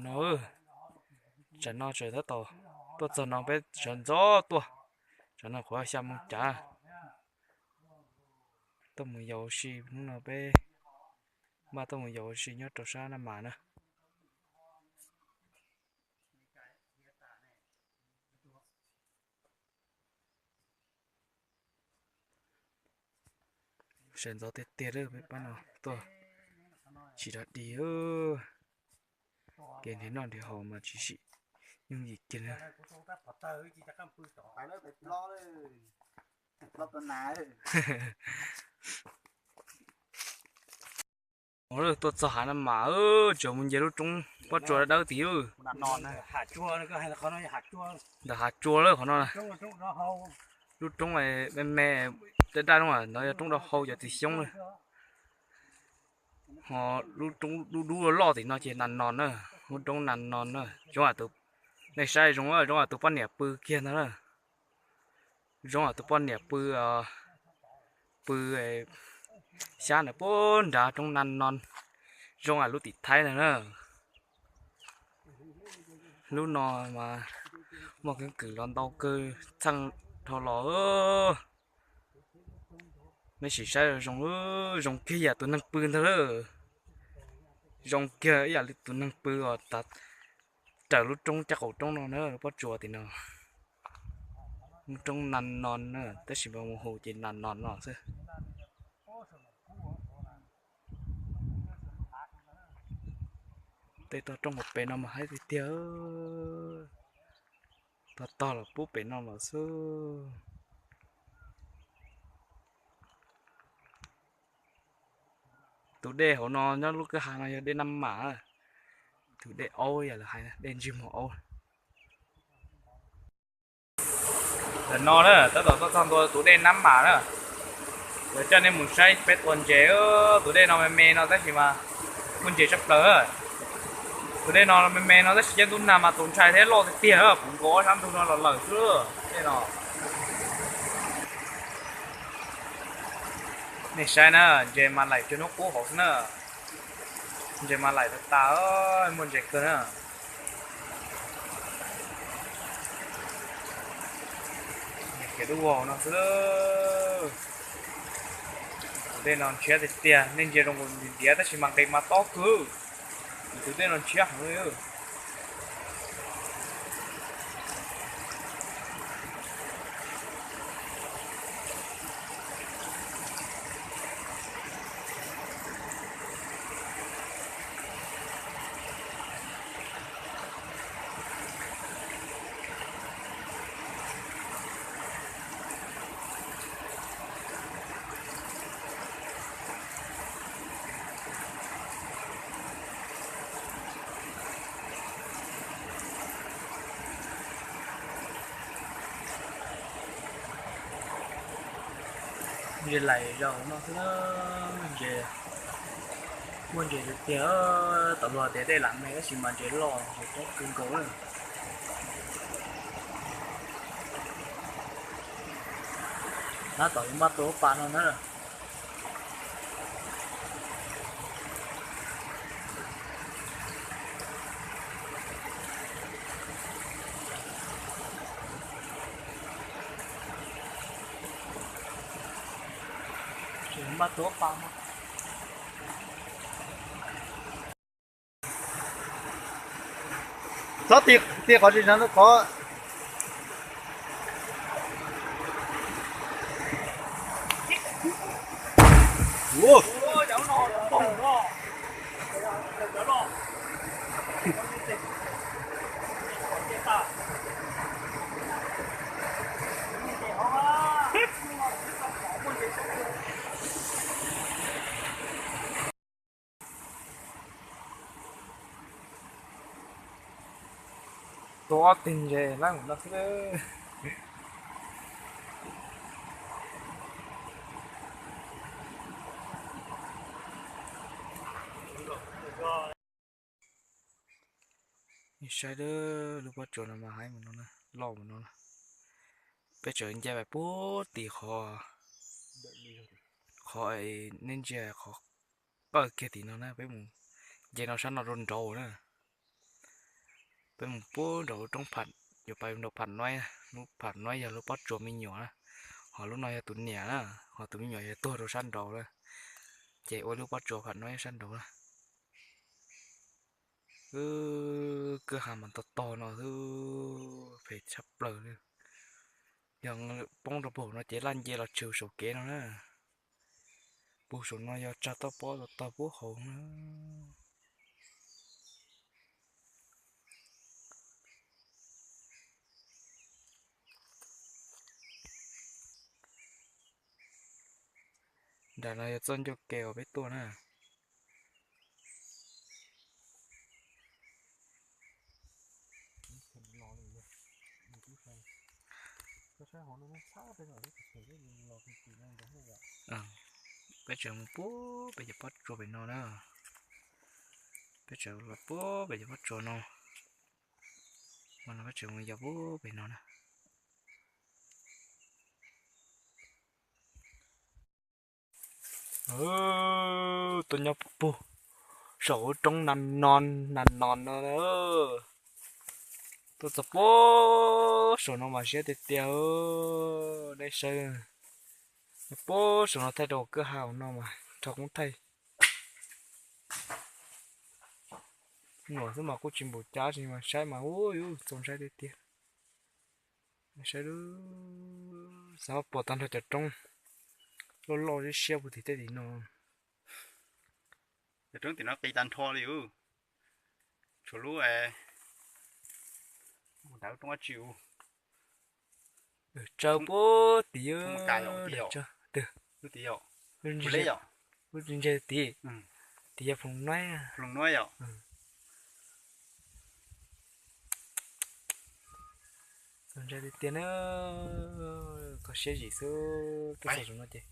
No, tsam no tseem tab tom tuaj txog no peb sawv ntxov tuaj, tsam no qhuav xya moo cav. Tuaj mus yos ua si, hnub no peb npaj tuaj mus yos ua si nyob rau sab Naj Mas na. Sawv ntxov tiag tiag lawm peb pab no tuaj tsis da dig. Kev nrhiav noj nrhiav haus mas tsis sim yooj yim kiag na. Tuaj txog hav Naj Mas, tseem mus nce lub roob pob tsuas dawb dawb tid. Ntawm hav tsua lawm qhov no na. Lub roob me me daj daj no, ntawd yog roob Dau Hau cov txiv xyoob na. Ho lub roob dub dub loj tim no ces Nas Nos na, lub roob Nas Nos na. Zoo, nej saib zoo, zoo tus poj niam pw kiag ntag na. Zoo tus poj niam pw, pw xyab ntawm puag nrad roob Nas Nos, zoo lub tim Thaib ntag na. Lub no mas muaj keeb kwm los ntau kawg txheej dhau los. Nej sim saib zoo, zoo kiag yam tus neeg pw ntag lawm. Zoo kiag ib yam li tus neeg pw os. Raws lub roob caj qaum roob no na, lub pob tsuas tim no, lub roob Nas Nos na, tab sis mas mus hu ces Nas Nos no xwb. Tej toj roob hauv pes no mas haib tiag tiag. Tog tog los pub pem no los xwb. Tus dej hauv no nyob lub kwj ha no yog dej Nab Mam. Tus dej aub yog lawv hais dej ntsej muag aub. Ntawm no na, tab tom tuaj txog ntua tus dej Nab Mam na. Lawv coj nej mus saib peb tua ntses. Tus dej no me me no tab sis mas muaj ntses tshaj plaws. Tus dej no me me no tab sis caij ntuj nag mas tus ntshai thiab loj tiag tiag, puv nkaus ob sab ntug no los lawm xwb dej no. Nej saib na, ntses mas laim cuag hnub qub hauv xwb na. Ntses mas laim tas tas, muaj ntses kawg na. Kev dub vog no xwb. Tus dej no ntshiab tiag tiag, nej ntsia zoo nkaus ntiav tab sis mas nqis mas tob kawg. Tus dej no ntshiab heev li. Ntses laim zaum no xwb, ntses, muaj ntses tiag tiag. Tau luag tias dej lam me tab sis mas ntses loj, ntses tob kawg nkaus na. Tab tom yuav npaj tua lub pas no na. Npaj tua pas no. Txhob ti, ti qhov tsis sawv qhov. Tua ob teg ntses lawm no xwb. Saib lub pob tsuas no mas haib mus no, loj mus no. Peb tseem nce pem puag tim qhov, qhov neb ntsia qhov qawj kiag tim no na, peb mus nce no sab no rau nraud na. Peb mus puag nraum lub roob, yuav pais nraum Pham Noib, lub Pham Noib yog lub pob tsuas me nyuam na, ho lub no yog tus niam na, ho tus me nyuam yog tuag rau sab nraud na, ces ua lub pob tsuas Pham Noib sab nraud na. Kwj ha mas tog tog no xwb, phem tshaj plaws li. Yog poob rau puag no ces laj nce los tshwm saum kev no na. Puag saum no yog tsag toj pob tog tog puag hauv na. Nram no yog txoj ncauj ke uas peb tuaj na. Peb tseem mus puag pem cov pob tsuas pem no na. Peb tseem los puag pem cov pob tsuas no. Mas no peb tseem mus yos puag pem no na. Tuaj nyob puag saum lub roob na no, na no no. Tuaj txog puag saum no mas siab tiag tiag. Nej saib, puag saum no thaij rau kwj ha no mas rho koob thaij. Nuam xwb mas kuj tsis npaum cas tsis mas saib mas ub yuv txaus ntshai tiag tiag. Saib, xav pom tag nrho cov roob loj loj siab siab puag tim tej tim no. Cov roob tim no qis tag nrho li ub. Tshuav lub ntawd roob dab tsi ub. Tsaws puag tim, lub tim, lub tim yog Phoom Noib, tim yog Phoom Noib yom. Txaus ntshai tiag tiag na. Kho siab zim xwb, tuaj txog saum no ces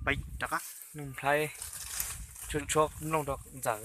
peb rov qab noj nplhaib, tshuab tshuab nplooj rau ntxawm.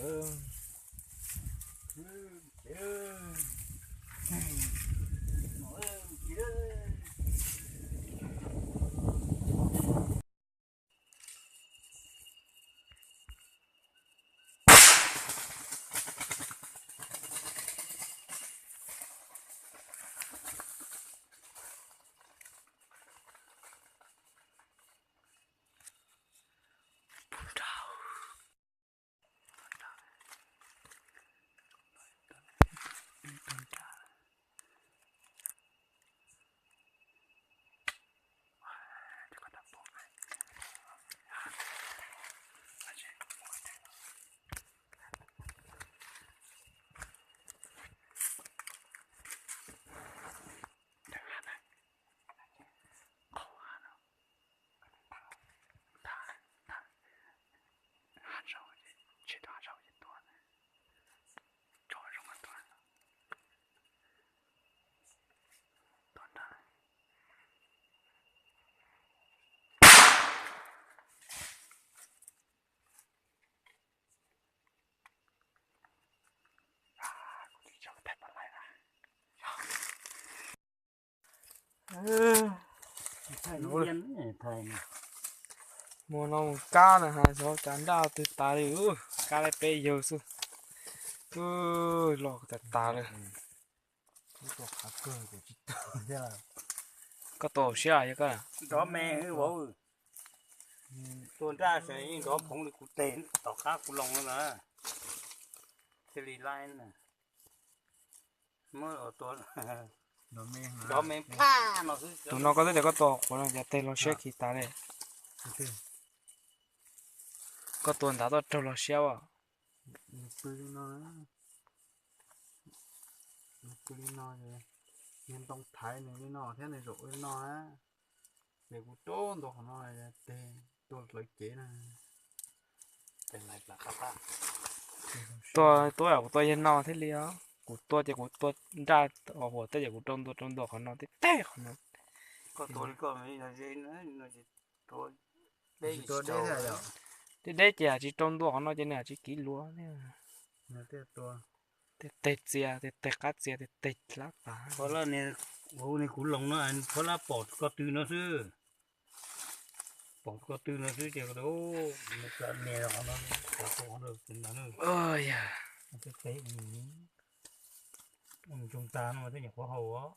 Mus no mus kab na has xyov cas nraj twg tas li, kab laib peb yawg xwb. Los tas tas li. Koj tua siab yog koj nrov me vauv. Tua nraj ces yeej nrov phoov li kuv tes tom qab kuv loo na. Thiaj li laib na. Muab tua nrov me phaj no xwb. Tus no koj twb tias koj tua quav no cas tes los siab khi tas li. Koj tua ntav tuaj raug los siab as. Pw li no, pw li no, niag ntoo thaiv nws li no thiab nws zaum li no, ces kuv rau ntua qhov no, tes tua lawv cev na. Tua tuaj kuv tua yawg no thiaj li os. Kuv tua ces kuv tua nraj huam tej ces kuv rau ntua rau ntua qhov no tib teg qhov no. Deb deb ces tsis rau ntua qhov no ces nws tsis kiv luag. Tej teg txias, tej teg qab txias, tej teg hlab tas. Kuv loo no, phob lab pom koj tw no xwb. Pom koj tw no xwb ces nias qhov no, qhov no. Yog. Ntsoog tag no mas twb nyuam qhuav haus os.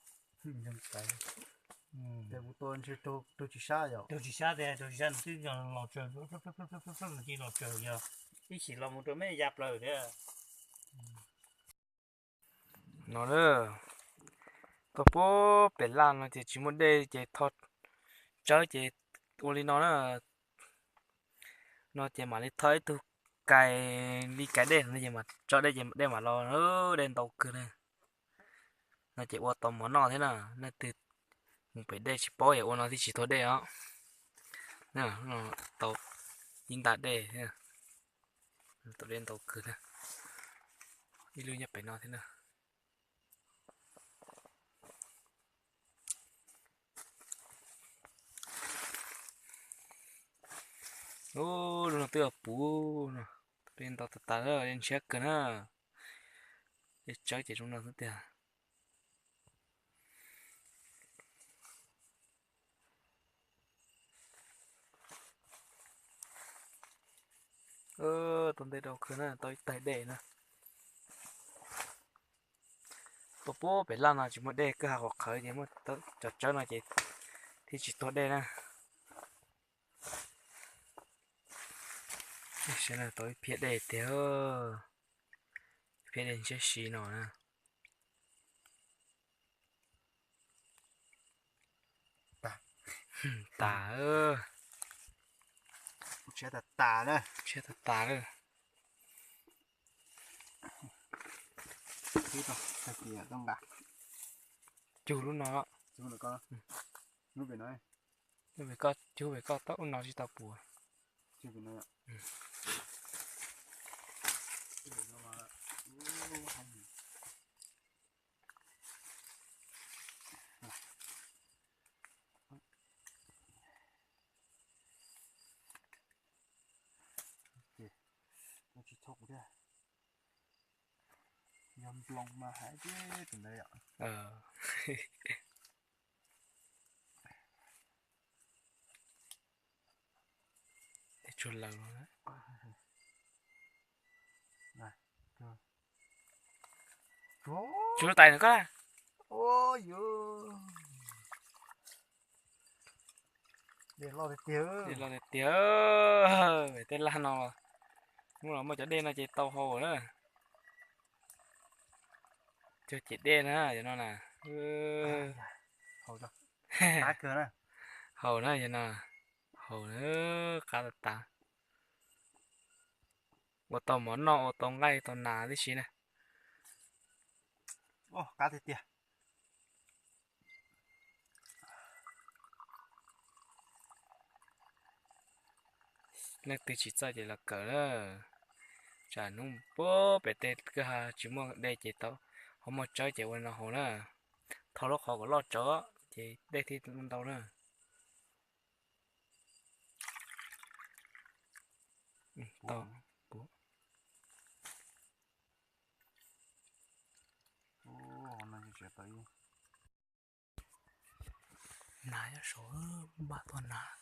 Ces kuv tua ntshe raug tsis sab yom. Raug tsis sab tiag, raug tsis sab nws twb los tsaws, nws cia los tsaws yog ib chim los mus rau mej ya plaws thiab. No na, tau puag pem laj no ces tsis muaj dej ces tho tsawb ces ua li no na. No ces mam li tho ib tug kais li kais dej no ces mam tso dej ces dej mam los, dej ntau kawg na. No ces ua tau mov noj thiab na, leej twg mus pem dej tsis paub es ua no thiaj tsis tuag dej os. Tau ib nta dej thiab, tau dej ntau kawg na. Ib lub nyob pem no thiab na. Ub, lub no twb puv no, dej ntau tas tas, dej ntshiab kawg na. Dej tsawb ces zoo no xwb tiag. Tau ntej rau kawg na, tau ib tais dej na. Tau puag pem laj no tsis muaj dej, kwj ha qhuav qhawv ces muaj cov tsawb no ces thiaj tsis tuag dej na. Saib na, tau ib phiab dej tiag, phiab dej ntshiab si no na. Tas, tshiab tas tas, tshiab tas tas lawm. Cug lub no, cug pem koj, cug pem koj, tab ub no tsis tau puas. Tsis txhob kuv thiab. Yog nploos mas hais tias tus ntawd yom. Tsuag laws. Tsuag tais no koj. Dej loj tiag tiag, dej loj tiag tiag. Tej laj no hnub los muaj cov dej no ces tau haus na. Cog cem dej na, cov no na. Haus na, cov no haus na, qab tas tas. Ua tau mov noj, ua tau nqaij tau nas tib si na. Qab tiag tiag. Leej twg tsis txawj ces los kawm na. Tsam hnub puag pem tej kwj ha tsis muaj dej ces tau, ho muaj tsawb ces ua no haus na. Thau lub qhov kom loj tsawv ces dej thiaj ntau na. Nas nyob saud, npaj tuaj nas.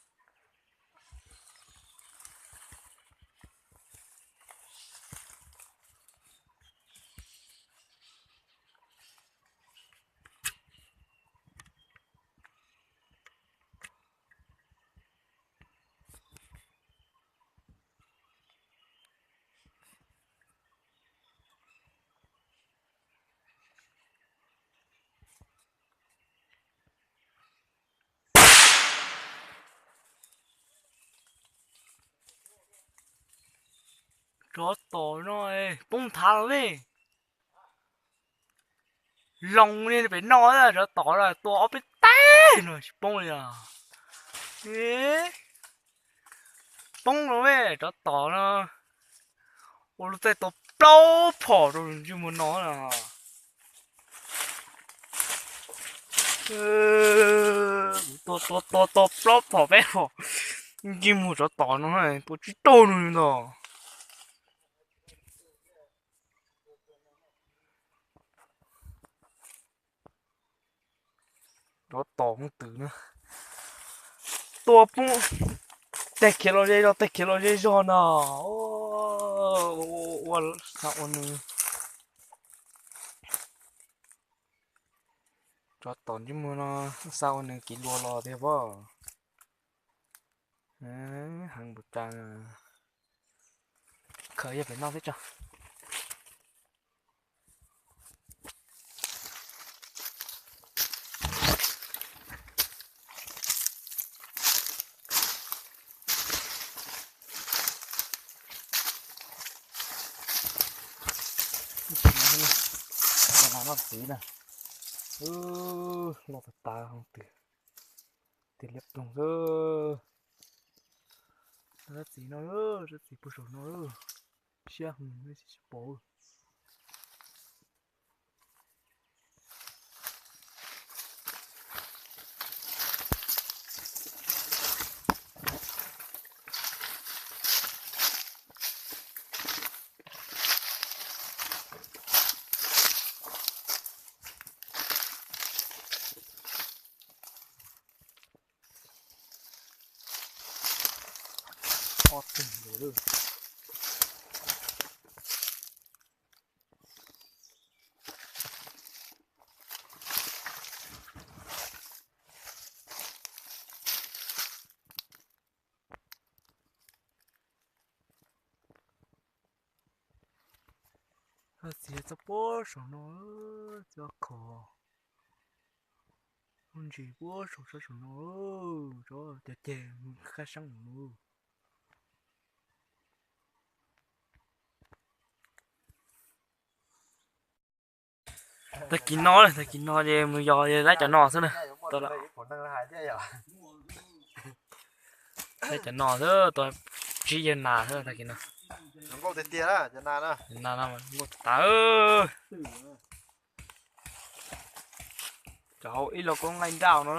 Tsov tom no poob nthav los ne. Loo li pem no, tsov tom tua ob peb teg no tsis poob li os. Poob los me, tsov tom no ua lub txaij tua plaub phom rau ntsej muag no. Tua tua tua tua plaub phom peb phom, ntsej muag tsov tom no puas tsis raug no ntag. Tsov tom muj twm na, tua poob, teg khiav los ze zog, teg khiav los ze zog no. Ua, ua, ua nws. Cov tom ntsej muag no xa ua nws kiv luas los tiag pob. Heev npaum cas, khaws yog pem no thiab tso. Cov no noj txiv na. Loj tas tas hoo twg, tiag liab ploog xwb. Noj txiv no, noj txiv puag saum no, siab heev tsis pom. Ob tug ntawd. Txiv txog puag saum no, txiv khov ntsis puag saum sab saum no, tov cov ceg mus qab saab mus. Tag kis no, tag kis no ces mus yos laib cov no xwb na. Laib cov no xwb, tua tsib yawg nas xwb tag kis no. Nas no mas nkauj tas tas. Cov hauv ib los kuj nqaij nraj no.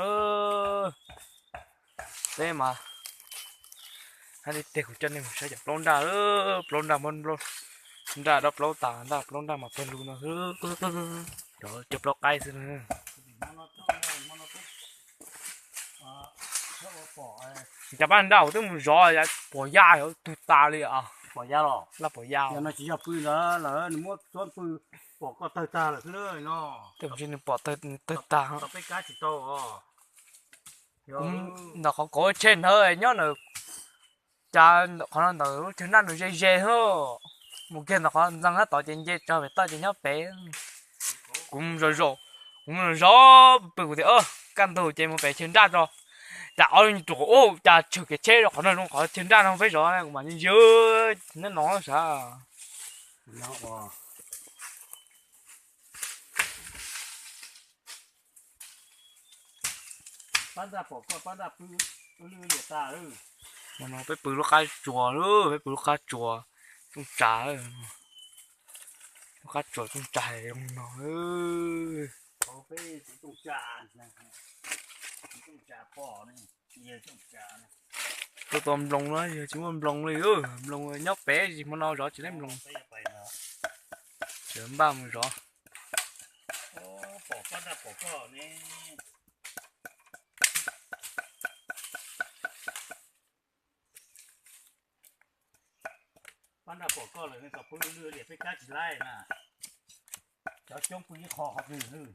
Peb mas hab li tiag kuv coj nej mus saib cov plaub nraj, plaub nraj muab nraj dob plaub tas, nraj plaub nraj mas pawg lug no xwb. Cov cog plaub qaib xwb. Cov paj nraj kuv twb mus zov pom yaj tug tas li os. Laj pom yaj. Tej zaum nws pom tawg tag. Ntawm qhov kauv tsheb ntawd nyob ntawm, cas qhov no ntawm lub chaw nraj nws ze ze xwb. Mus kiag ntawm qhov ntxeev sab tod ces nce tso pem toj ces nyob pem. Kuv mus zov, kuv mus zov pw kuv tias kaj ntug ces mus pem chaw nraj tso. Cas ob ruam ub cas tshwm kiag tsheb rau qhov no zoo qhov chaw nraj no peb zov kuv mam ntsia neb no sav. Peb pw lub qab tsuas, peb pw lub qab tsuas tsooj tsav, lub qab tsuas tsooj tsav zoo no. Tuaj tua nploos na yog tsis muaj nploos li, nploos nyob pem tsis hmo no zov tsis laib nploos. Tseem npaj mus zov. Pab nraj pom koj lawm, kom pw lwj liam peb kab tsis laib na. Cov coob pw ib qho qhov twg,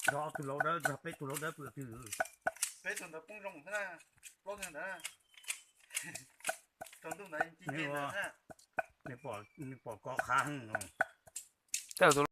nrog ob tug laus dawb, nrog peb tug laus dawb pw twg. Peb tug ntawd poob zoo xwb na, plaub ntawd. Tsaus ntuj ntawd, nws pom kov qhav heev no.